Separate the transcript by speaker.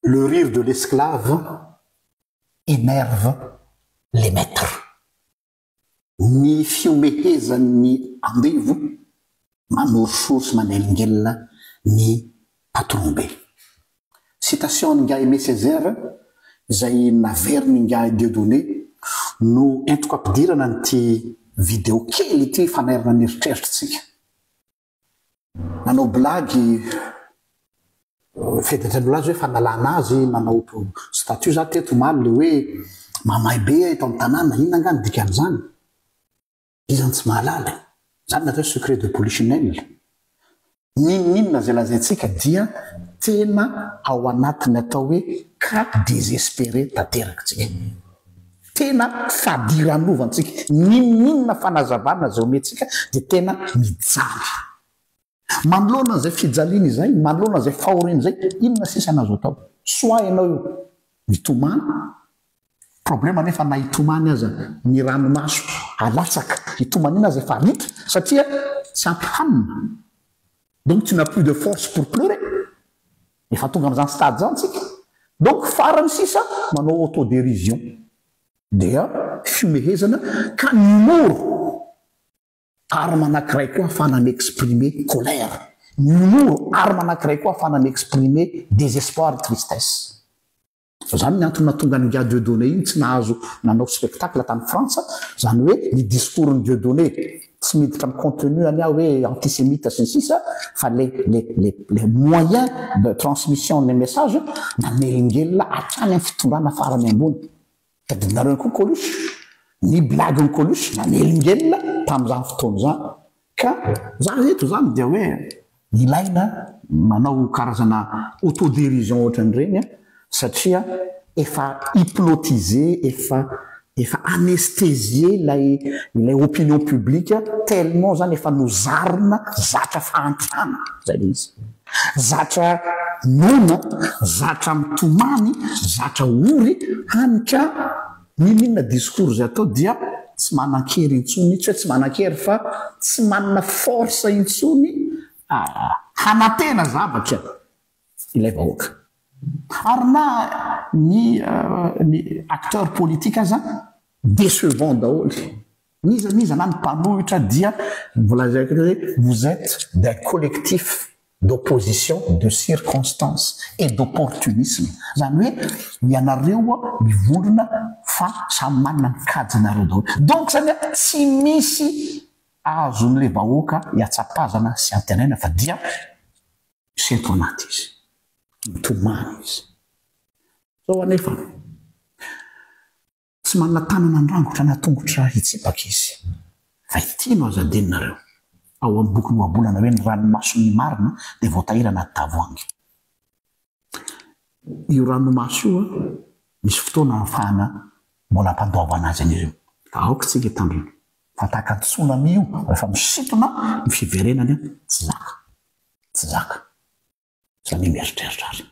Speaker 1: Le rire de l'esclave énerve les maîtres. Ny fihomehezan'ny andevo manorisory sy manelingelina ny patron be. Citation an'ingahy Aimé Césaire izay naverin'ingahy Dieudonné no entiko ampidirana an'ity video kely ity fanairana ny eritreritritsika. Nanao blague Feditra nilaza hoe fanalana azy nanao statut za teto omaly le hoe mamay be eto amin'ny tanàna, inona angaha ny dikan'izany? Iza no tsy mahalala e? Zany ny atao hoe secret de polichinelle. N'inon'inona izay lazaintsika dia tena ao anatin'ny atao hoe cas désespéré tanteraka tsika. Tena fadiranovana-tsika. N'inon'inona fanazavana izay omentsika dia tena mijaly. Manoloana an'izay fijaliana izay, manoloana izay fahoriana izay, inona sisa no azo atao? Soit ianao io mitomany, problème anefa na hitomany aza ny ranomaso alatsaka hitomaniana aza efa ritra satria tsy ampy hanina, donc tu n'as plus de force pour pleurer, efa tonga amin'izany stade izany tsika, donc farany sisa manao autodérision dia fihomehezana ka ny humour Arme anankiray koa ahafahana mi-exprimer colère. Ny humour, arme anankiray koa ahafahana mi-exprimer désespoir, tristesse. Izany ny antony nahatonga an'ingahy Dieudonné iny tsy nahazo nanao spectacle tany Frantsa, izany hoe ny discours-n'i Dieudonné, tsy miditra amin'ny contenu any aho hoe antisémite sy ny sisa, fa le le le le moyen de transmission ny message nanelingelina hatrany amin'ny fitondrana farany ambony. Tadidinareo koa Coluche? Ny blague-n'i Coluche nanelingelina tamin'izany fotoana izany. Ka za eto izany dia hoe ilaina manao karazana autodérision ohatran'ireny satria efa hypnotisé, efa efa anesthésié ilay ilay opinion publique tellement izany efa nozarina zatra fahantrana, zay ilay izy. Zatra noana, zatra mitomany, zatra ory, hany ka n'inon'inona discours izay atao dia tsy manan-kery intsony, tsy hoe tsy manan-kery fa tsy manana force intsony hanantena zavatra ilay vahoaka. Ary na ny ny acteurs politiques aza décevant daholo. N'iza n'iza na ny mpanohitra dia mbola lazaiko indray hoe vous êtes d'un collectif d'opposition de circonstance et d'opportunisme. Izany hoe ianareo mivondrona fa samy manana ny kajinareo daholo. Donc izany tsy misy azon'ilay vahoaka hiatsapazana sy antenaina fa dia misento anaty izy. Mitomany izy. Zao anefa. Tsy manana tanana handrangotra na tongotra hitsipaka izy. Fa ity no azo adinonareo, ao amin'ny bokin'ny Ohabolana hoe ny ranomason'ny marina dia voatahiry anaty tavoahangy. Io ranomaso io misy fotoana ahafahana mbola ampandoavana azy an'io. Ka aoka isika hitandrina fa tahaka ny tsunami io rehefa misintona ny fiverenany tsy zaka. Tsy zaka. Samia mieritreritra ary.